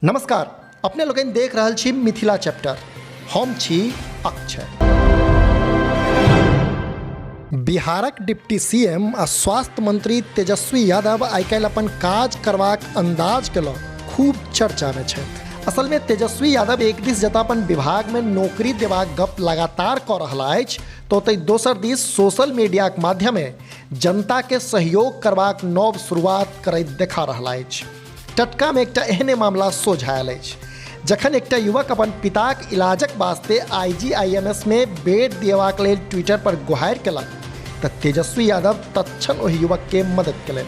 नमस्कार, अपने लोकनि देख रहल छी मिथिला चैप्टर। हम छी अक्षय। बिहारक डिप्टी सीएम आ स्वास्थ्य मंत्री तेजस्वी यादव आइ काल्हि अपन काज करबाक अंदाज के लऽ खूब चर्चा में छथि। असल में तेजस्वी यादव एक दिस जतऽ अपन विभाग में नौकरी देबाक गप लगातार कऽ रहला अछि, तऽ ओतहि दोसर दिस सोशल मीडियाक माध्यमे जनता के सहयोग करबाक नव शुरुआत करैत देखा रहला अछि। टटका में एकटा एहने मामला सोझा आयल अछि, जखन एकटा युवक अपन पिताक इलाजक वास्ते आईजीआईएमएस में बेड दिएबाक लेल ट्विटर पर गुहारि केलक तऽ तेजस्वी यादव तत्क्षण ओहि युवक के मदद केलनि।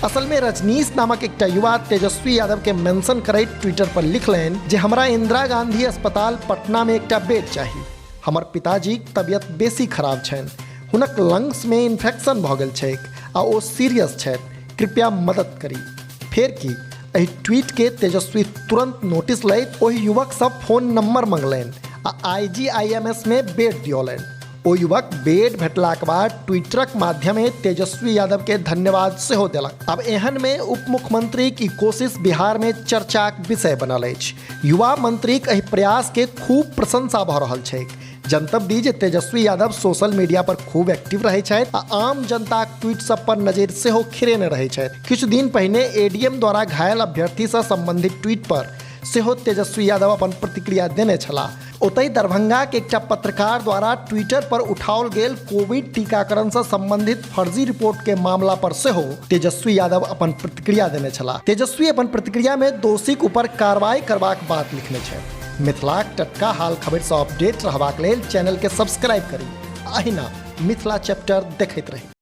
असल में रजनीश नामक एकटा युवा तेजस्वी यादव के मेंशन करैत ट्विटर पर लिखलनि जे हमरा इंदिरा गांधी अस्पताल पटना में एकटा बेड चाही। हमर पिताजीक तबियत बेसी खराब छनि, हुनक लंग्स में इन्फेक्शन भऽ गेल छैक आ ओ सीरियस छथि, कृपया मदद करी। फेर की, एहि ट्वीट के तेजस्वी तुरंत नोटिस लैत ओहि युवक सँ फोन नंबर मंगलनि आ आईजीआईएमएस में बेड दियौलनि। ओ युवक बेड भेटलाक बाद ट्विटरक माध्यमे तेजस्वी यादव के धन्यवाद सेहो देलक। आब एहन में उप मुख्यमंत्रीक ई कोशिश बिहार में चर्चाक विषय बनल अछि। युवा मंत्रीक एहि प्रयास के खूब प्रशंसा भऽ रहल छैक। जनतब दी जे तेजस्वी यादव सोशल मीडिया पर खूब एक्टिव रहै छथि आ आम जनताक ट्वीट सब पर नजरि सेहो खिरेने रहै छथि। किछु दिन पहिने एडीएम द्वारा घायल अभ्यर्थी सँ संबंधित ट्वीट पर सेहो तेजस्वी यादव अपन प्रतिक्रिया देने छलाह। ओतहि दरभंगाक एकटा पत्रकार द्वारा ट्विटर पर उठाओल गेल कोविड टीकाकरण सँ संबंधित फर्जी रिपोर्ट के मामला पर सेहो तेजस्वी यादव अपन प्रतिक्रिया देने छलाह। तेजस्वी अपन प्रतिक्रिया में दोषीक ऊपर कार्रवाई करबाक बात लिखने छथि। मिथिलाक टटका हाल खबर सँ अपडेट रहबाक लेल चैनल के सब्सक्राइब करी। अहिना मिथिला चैप्टर देखैत रही।